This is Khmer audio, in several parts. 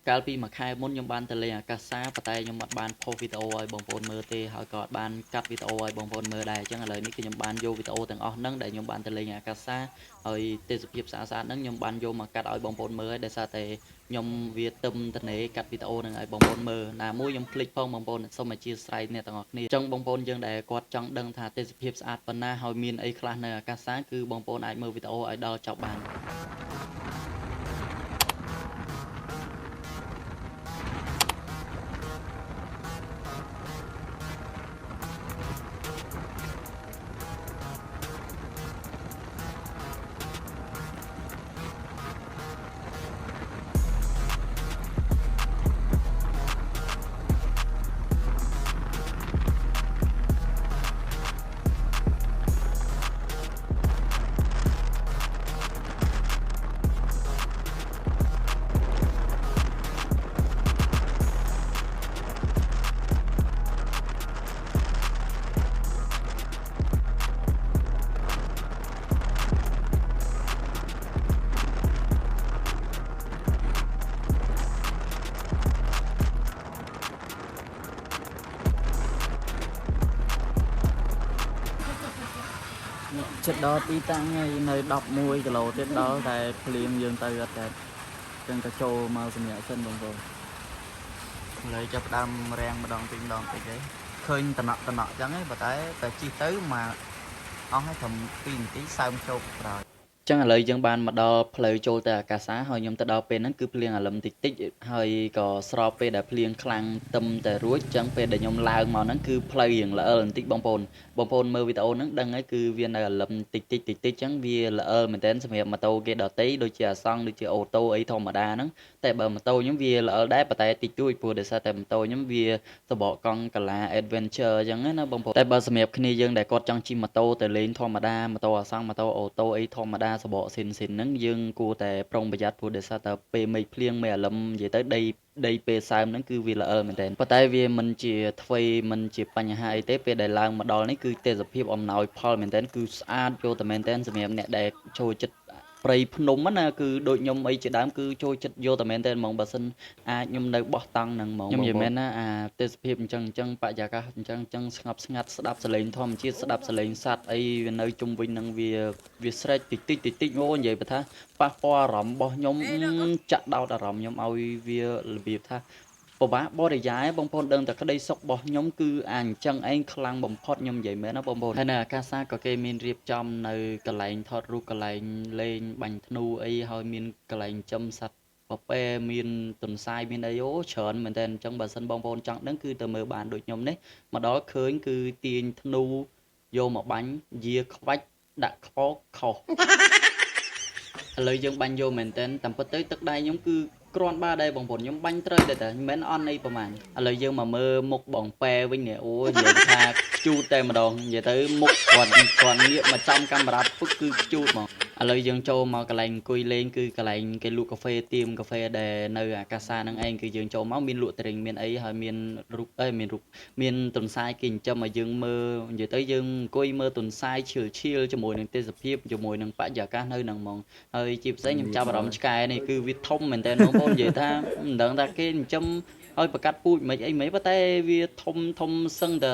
កាលពីមួយខែមុនខ្ញុំបានទៅលេងអាកាសាប៉ុន្តែខ្ញុំអត់បានផុសវីដេអូឲ្យបងប្អូនមើលទេហើយក៏អត់បានកាត់វីដេអូឲ្យបងប្អូនមើលដែរអញ្ចឹងឥឡូវនេះគឺខ្ញុំបានយកវីដេអូទាំងអស់ហ្នឹងដែលខ្ញុំបានទៅលេងអាកាសាហើយទេសភាពស្អាតៗហ្នឹងខ្ញុំបានយកមកកាត់ឲ្យបងប្អូនមើលហើយដោយសារតែខ្ញុំវាទឹមតនេកាត់វីដេអូហ្នឹងឲ្យបងប្អូនមើលណាមួយខ្ញុំភ្លេចផងបងប្អូនសូមអធ្យាស្រ័យអ្នកទាំងអស់គ្នាអញ្ចឹងបងប្អូនយើងដែលគាត់ចង់ដឹងថាទេសភាពស្អាតប៉ុណ្ណាហើយមានអីខ្លះនៅអាកាសាគឺបងប្អូនអាចមើលវីដេអូឲ្យដល់ចប់បាន ចិត្តដល់ទីតាំងហើយនៅ11គីឡូទៀតដល់តែភ្លៀងយើងទៅអត់តែចឹងក៏ចូលមកសម្រាប់សិនបងប្អូនឥឡូវចាប់ផ្ដើមរាំងម្ដងតិចម្ដងតិចហើយឃើញតំណក់តំណក់ចឹងឯងប៉ុន្តែតែជិះទៅមកអស់ហើយត្រឹម2នាទីសើមជោគក្រោយចឹងឥឡូវយើងបានមកដល់ផ្លូវចូលទៅអាកាសាហើយខ្ញុំទៅដល់ពេលហ្នឹងគឺភ្លៀងអាលឹមតិចតិចហើយក៏ស្របពេលដែលភ្លៀងខ្លាំងទឹមតែរួចចឹងពេលដែលខ្ញុំឡើងមកហ្នឹងគឺផ្លូវរៀងល្អិលបន្តិចបងប្អូនបងប្អូនមើលវីដេអូហ្នឹងដឹងហើយគឺវានៅអាលឹមតិចតិចតិចតិចចឹងវាល្អិលមែនទែនសម្រាប់ម៉ូតូគេដទៃដូចជាអាសង់ដូចជាអូតូអីធម្មតាហ្នឹងតែបើម៉ូតូខ្ញុំវាល្អិលដែរប៉ុន្តែតិចតួចព្រោះដោយសារតែម៉ូតូខ្ញុំវាសបកកង់កាឡា Adventure ចឹងណាបងប្អូនតែបើសម្រាប់គ្នាយើងដែលគាត់ចង់ជិះម៉ូតូទៅលេងធម្មតាម៉ូតូអាសង់ម៉ូតូអូតូអីធម្មតាសបកស៊ីនស៊ីនហ្នឹងយើងគួរតែប្រុងប្រយ័ត្នព្រោះដោយសារតែពេលមេឃភ្លៀងមេឃអាលឹមនិយាយទៅដីដីពេលសើមហ្នឹងគឺវាល្អិលមែនទែនប៉ុន្តែវាមិនជាថ្វីមិនជាបញ្ហាអីទេពេលដែលឡើងមកដល់នេះគឺទេសភាពអំណោយផលមែនទែនគឺស្អាតយកតែមែនទែនសម្រាប់អ្នកដែលចូលចិត្តព្រៃភ្នំណាគឺដូចខ្ញុំអីជាដើមគឺចូលចិត្តយកតែមែនទែនហ្មងបើសិនអាចខ្ញុំនៅបោះតង់ហ្នឹងហ្មងខ្ញុំនិយាយមែនណាអាទេសភាពអញ្ចឹងអញ្ចឹងបរិយាកាសអញ្ចឹងអញ្ចឹងស្ងប់ស្ងាត់ស្ដាប់សលេងធម្មជាតិស្ដាប់សលេងសត្វអីវានៅជុំវិញហ្នឹងវាវាស្រែកតិចតិចតិចតិចអូនិយាយបើថាប៉ះពាល់អារម្មណ៍របស់ខ្ញុំចាក់ដោតអារម្មណ៍ខ្ញុំឲ្យវារបៀបថាពិបាកបរិយាយបងប្អូនដឹងតែក្តីសុខរបស់ខ្ញុំគឺអាអញ្ចឹងឯងខ្លាំងបំផុតខ្ញុំនិយាយមែនណាបងប្អូនហើយនៅអាកាសាក៏គេមានរៀបចំនៅកន្លែងថតរូបកន្លែងលេងបាញ់ធ្នូអីហើយមានកន្លែងចិញ្ចឹមសត្វពពែមានទន្សាយមានអីអូច្រើនមែនតើអញ្ចឹងបើសិនបងប្អូនចង់ដឹងគឺទៅមើលបានដូចខ្ញុំនេះមកដល់ឃើញគឺទាញធ្នូយកមកបាញ់យាខ្វាច់ដាក់ខ្វោកខុសឥឡូវយើងបាញ់យកមែនតើតាមពិតទៅទឹកដៃខ្ញុំគឺគ្រាន់បើដែរបងប្អូនខ្ញុំបាញ់ត្រូវដែរតែមិនមែនអន់អីប្រហែលឥឡូវយើងមកមើលមុខបងប៉ែវិញនេះអូនិយាយថាខ្ជូតតែម្ដងនិយាយទៅមុខគាត់គាត់ងាកមកចំកាមេរ៉ាពឹកគឺខ្ជូតហ្មងឥឡូវយើងចូលមកកន្លែងអង្គុយលេងគឺកន្លែងគេលក់កាហ្វេទៀមកាហ្វេដែលនៅអាកាសាហ្នឹងឯងគឺយើងចូលមកមានលក់ត្រីងមានអីហើយមានរូបអីមានរូបមានទន្សាយគេចិញ្ចឹមឲ្យយើងមើលនិយាយទៅយើងអង្គុយមើលទន្សាយឈៀលឈៀលជាមួយនឹងទេសភាពជាមួយនឹងបរិយាកាសនៅហ្នឹងហ្មងហើយជាពិសេសខ្ញុំចាប់អារម្មណ៍ឆ្កែនេះគឺវាធំមែនតើបងប្អូននិយាយថាមិនដឹងថាគេចិញ្ចឹមឲ្យប្រកាត់ពូជមិនអីមិនប៉ុន្តែវាធំធំសឹងតែ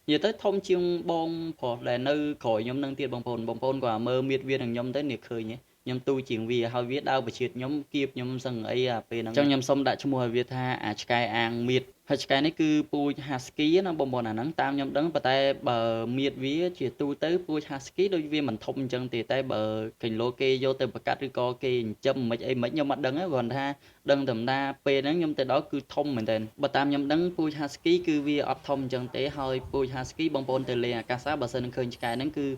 និយាយទៅធំជាងបងប្រុសដែលនៅក្រោយខ្ញុំនឹងទៀតបងប្អូនបងប្អូនក៏មើលមៀតវានឹងខ្ញុំទៅនេះឃើញខ្ញុំទូជាងវាហើយវាដើរប្រជាតិខ្ញុំគៀបខ្ញុំសឹងអីអាពេលហ្នឹងអញ្ចឹងខ្ញុំសុំដាក់ឈ្មោះឲ្យវាថាអាឆ្កែអាងមៀតហើយឆ្កែនេះគឺពូជ Husky ណាបងប្អូនអាហ្នឹងតាមខ្ញុំដឹងប៉ុន្តែបើមៀតវាជាទូទៅពូជ Husky ដូចវាមិនធំអញ្ចឹងទេតែបើកីឡូគេយកទៅប្រកាត់ឬក៏គេចិញ្ចឹមមិនអីមិនខ្ញុំអត់ដឹងទេគ្រាន់ថាដឹងតែថាពេលហ្នឹងខ្ញុំទៅដល់គឺធំមែនទែនបើតាមខ្ញុំដឹងពូជ Husky គឺវាអត់ធំអញ្ចឹងទេហើយពូជ Husky បងប្អូនទៅលេងអាកាសាបើសិននឹងឃើញឆ្កែហ្នឹងគឺ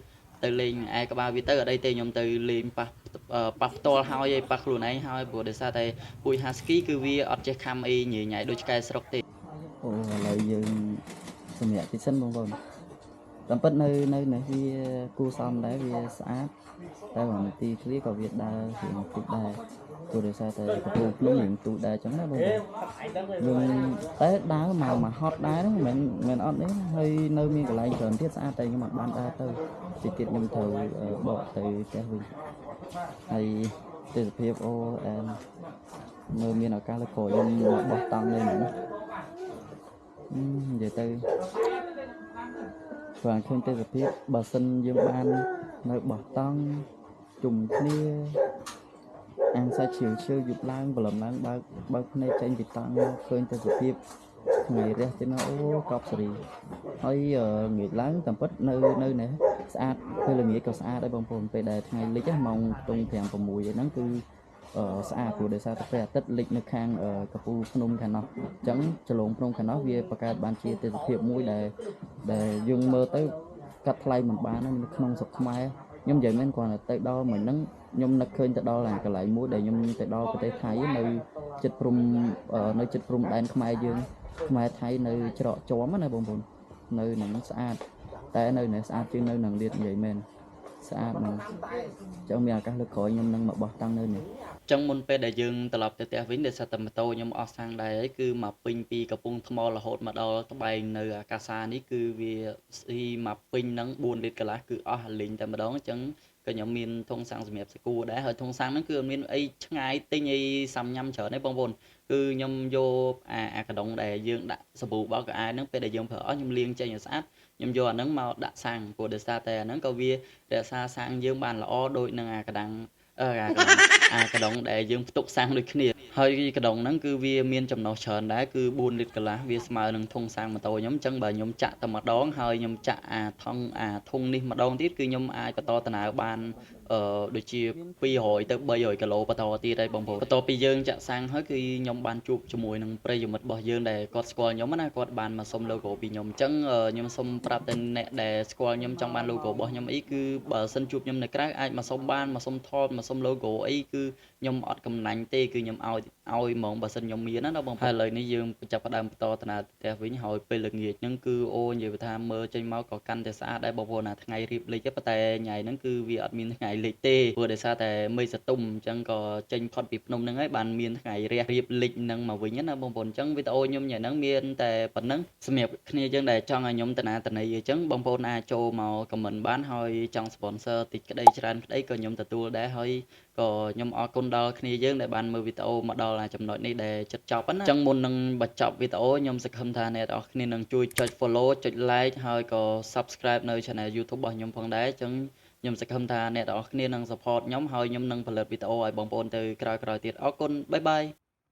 ទៅលេងឯក្បាលវាទៅអត់អីទេខ្ញុំទៅលេងប៉ះប៉ះផ្ទាល់ហើយឯប៉ះខ្លួនឯងហើយព្រោះដោយសារតែពូជ Husky គឺវាអត់ចេះខំអីញ៉ៃញ៉ៃដូចឆ្កែស្រុកទេអូឥឡូវយើងសម្រាប់ទីសិនបងប្អូនតាមពិតនៅនៅនេះវាគួរសមដែរវាស្អាតតែមួយនាទីឃ្លីក៏វាដើររៀងតិចដែរព្រោះដោយសារតែកំពូលភ្នំរៀងទូដែរចឹងណាបងប្អូនយើងតែដើរមកមកហត់ដែរហ្នឹងមិនមែនអត់ទេហើយនៅមានកន្លែងច្រើនទៀតស្អាតតែខ្ញុំអត់បានដើរទៅតិចទៀតខ្ញុំត្រូវបកទៅផ្ទះវិញហើយទេសភាពអូអែម មើលមានឱកាសលើក្រោយខ្ញុំមកបោះតង់នៅនេះណានិយាយទៅ ព្រោះឃើញទេសភាពបើសិនយើងបាននៅបោះតង់ជុំគ្នាអាំងសាច់ជ្រាវជ្រាវយប់ឡើងព្រលឹមឡើងបើកបើកភ្នែកចេញពីតង់មកឃើញទេសភាពថ្ងៃរះទៅមកអូកប់សេរីហើយងាកឡើងតាមពិតនៅនៅនេះស្អាតពេលល្ងាចក៏ស្អាតដែរបងប្អូនពេលដែលថ្ងៃលិចម៉ោងខ្ទង់5 6អីហ្នឹងគឺស្អាតព្រោះដោយសារតែព្រះអាទិត្យលិចនៅខាងកពូលភ្នំខាងនោះអញ្ចឹងចលងភ្នំខាងនោះវាបង្កើតបានជាទេសភាពមួយដែលដែលយើងមើលទៅកាត់ថ្លៃមិនបាននៅក្នុងស្រុកខ្មែរខ្ញុំនិយាយមែនគ្រាន់តែទៅដល់មួយហ្នឹងខ្ញុំនឹកឃើញទៅដល់កន្លែងមួយដែលខ្ញុំទៅដល់ប្រទេសថៃនៅចិត្តព្រំនៅចិត្តព្រំដែនខ្មែរយើងខ្មែរថៃនៅច្រកជាំណាបងប្អូននៅនឹងស្អាតតែនៅនេះស្អាតជាងនៅនឹងទៀតនិយាយមែនស្អាតហ្មងចឹងមានឱកាសលើកក្រោយខ្ញុំនឹងមកបោះតាំងនៅនេះចឹងមុនពេលដែលយើងត្រឡប់ទៅផ្ទះវិញដោយសារតែម៉ូតូខ្ញុំអស់សាំងដែរហើយគឺមកពេញពីកំពង់ថ្មរហូតមកដល់ត្បែងនៅអាកាសានេះគឺវាស៊ីមកពេញហ្នឹង4លីត្រកន្លះគឺអស់លីងតែម្ដងអញ្ចឹងក៏ខ្ញុំមានធុងសាំងសម្រាប់សកួរដែរហើយធុងសាំងហ្នឹងគឺអត់មានអីឆ្ងាយទិញអីសាំញ៉ាំច្រើនទេបងប្អូនគឺខ្ញុំយកអាអាកដុងដែលយើងដាក់សាប៊ូបោកកៅអៅហ្នឹងពេលដែលយើងប្រើអស់ខ្ញុំលាងចេញឲ្យស្អាតខ្ញុំយកអាហ្នឹងមកដាក់សាំងព្រោះដោយសារតែអាហ្នឹងក៏វារក្សាសាំងយើងបានល្អដូចនឹងអាកដាំងអាកដុងអាកដុងដែលយើងផ្ទុកសាំងដូចគ្នាហើយកដុងហ្នឹងគឺវាមានចំណុះច្រើនដែរគឺ4លីត្រកន្លះវាស្មើនឹងធុងសាំងម៉ូតូខ្ញុំអញ្ចឹងបើខ្ញុំចាក់តែម្ដងហើយខ្ញុំចាក់អាថងអាធុងនេះម្ដងទៀតគឺខ្ញុំអាចបន្តដំណើរបានអឺដូចជា200ទៅ300គីឡូបន្តទៀតហើយបងប្អូនបន្ទាប់ពីយើងចាក់សាំងហើយគឺខ្ញុំបានជួបជាមួយនឹងប្រិយមិត្តរបស់យើងដែលគាត់ស្គាល់ខ្ញុំណាគាត់បានមកសុំ logo ពីខ្ញុំអញ្ចឹងខ្ញុំសុំប្រាប់ទៅអ្នកដែលស្គាល់ខ្ញុំចង់បាន logo របស់ខ្ញុំអីគឺបើសិនជួបខ្ញុំនៅក្រៅអាចមកសុំបានមកសុំថតមកសុំ logo អីគឺខ្ញុំអត់កំណាញ់ទេគឺខ្ញុំឲ្យឲ្យហ្មងបើសិនខ្ញុំមានណាបងប្អូនហើយឥឡូវនេះយើងចាប់ផ្ដើមបន្តដំណើរផ្ទះវិញហើយពេលល្ងាចហ្នឹងគឺអូនិយាយថាមើលចេញមកក៏កាន់តែស្អាតដែរបងប្អូនណាថ្ងៃរៀបលិចប៉ុន្តែថ្ងៃហ្នឹងគឺវាអត់មានថ្ងៃលិចទេព្រោះដោយសារតែមេឃសតុំអញ្ចឹងក៏ចេញផុតពីភ្នំហ្នឹងហើយបានមានថ្ងៃរះរៀបលិចហ្នឹងមកវិញណាបងប្អូនអញ្ចឹងវីដេអូខ្ញុំថ្ងៃហ្នឹងមានតែប៉ុណ្្នឹងសម្រាប់គ្នាយើងដែលចង់ឲ្យខ្ញុំតាណាតនីអញ្ចឹងបងប្អូនអាចចូលមក comment បានហើយចង់ sponsor តិចក្តីច្រើនក្តីក៏ខ្ញុំទទួលដែរហើយក៏ខ្ញុំអរគុណដល់គ្នាយើងដែលបានមើលវីដេអូមកដល់ចំណុចនេះដែលចិត្តចប់ណាអញ្ចឹងមុននឹងបញ្ចប់វីដេអូខ្ញុំសង្ឃឹមថាអ្នកទាំងអស់គ្នានឹងជួយចុច follow ចុច like ហើយក៏ subscribe នៅ channel YouTube របស់ខ្ញុំផងដែរអញ្ចឹងខ្ញុំសង្ឃឹមថាអ្នកទាំងអស់គ្នានឹង support ខ្ញុំហើយខ្ញុំនឹងផលិតវីដេអូឲ្យបងប្អូនទៅក្រោយៗទៀតអរគុណ bye bye.